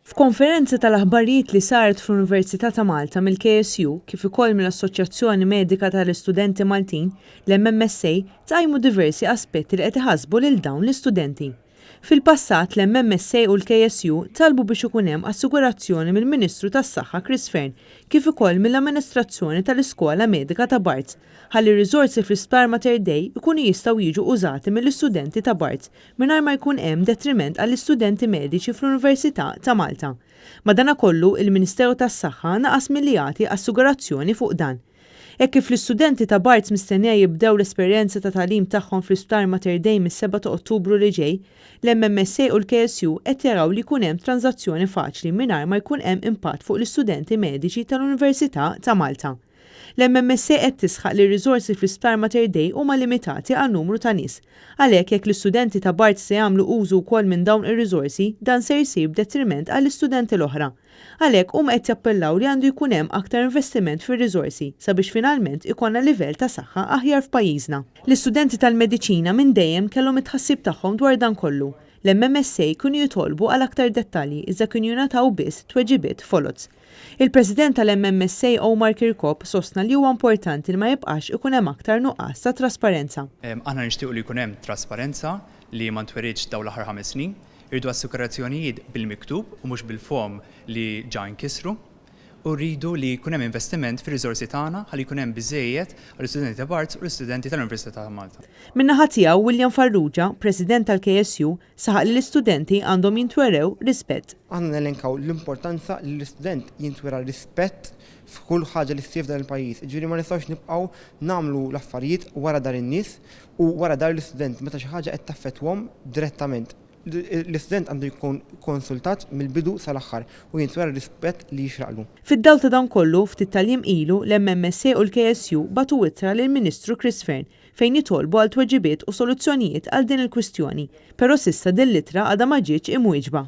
F'konferenza tal-aħbarijiet li saret fl-Università ta' Malta mill-KSU kif ukoll mill-Assoċjazzjoni Medika tal-Istudenti Maltin, l-MMSA, tqajmu diversi aspetti li qed iħassbu lil dawn l-istudenti. Fil-passat, l-MMSA u l-KSU talbu biex ikun hemm assigurazzjoni mill-Ministru tas-Saħħa Chris Fearne kif ukoll mill-amministrazzjoni tal-Iskola Medika ta' Barts ħalli r-riżorsi fl-Isptar Mater Dei jkunu jistgħu jiġu użati mill-istudenti ta' Barts mingħajr ma jkun hemm detriment għall-istudenti mediċi fl-Università ta' Malta. Madanakollu, il-Ministeru tas-Saħħa naqas milli jagħti assigurazzjoni fuq dan. Hekk kif l-istudenti ta' Barts mistennija jibdew l-esperjenza ta' tagħlim tagħhom fl-Isptar Mater Dei mis-7 ta' Ottubru li ġej, l-MMSA u l-KSU qed jaraw li jkun hemm tranżazzjoni faċli mingħajr ma jkun hemm impatt fuq l-istudenti mediċi tal-Università ta' Malta. L-MMSA qed tisħaq li r-riżorsi fl-Isptar Mater Dei huma limitati għal numru ta' nies. Għalhekk jekk l-istudenti ta' Barts se jagħmlu użu wkoll minn dawn ir-riżorsi, dan ser jsir b'detriment għall-istudenti l-oħra. Għalhekk huma qed jappellaw li għandu jkun hemm aktar investiment fir-riżorsi sabiex finalment ikollna livell ta' saħħa aħjar f'pajjiżna. L-istudenti tal-mediċina minn dejjem kellhom it-tħassib tagħhom dwar dan kollu. L-MMSA kienu jitolbu għal aktar dettalji iżda kienu jingħataw biss tweġibiet foloz. Il-President tal-MMSA Omar Chircop sostna li huwa importanti li ma jibqax ikun hemm aktar nuqqas ta' trasparenza. Aħna nixtiequ li jkun hemm trasparenza li ma ntweritx dawn l-aħħar ħames snin. Irridu assikurazzjonijiet bil-miktub u mhux bil-fomm li ġa nkisru. U rridu li jkun hemm investiment fir-riżorsi tagħna ħalli jkun hemm biżżejjed għall-istudenti ta' Barts u l-istudenti tal-Università ta' Malta. Min-naħa tiegħu, William Farrugia, President tal-KSU, Saħaq li l-istudenti għandhom jintwerew rispett. Aħna nelenkaw l-importanza li l-istudent jintwera rispett f'kull ħaġa li ssir f'dan il-pajjiż. Jiġifieri ma nistgħux nibqgħu nagħmlu l-affarijiet wara dar in-nies u wara dar l-istudent meta xi ħaġa qed taffettwahom direttament. L-istudent għandu jkun konsultat mill-bidu sal-aħħar u jintwera r-rispett li jixraqlu. Fid-dawl ta' dan kollu, ftit tal-jiem ilu, l-MMSA u l-KSU bagħtu ittra lill-Ministru Chris Fearne fejn jitolbu għal tweġibiet u soluzzjonijiet għal din il-kwistjoni, però s'issa din l-ittra għadha ma ġietx imwieġba.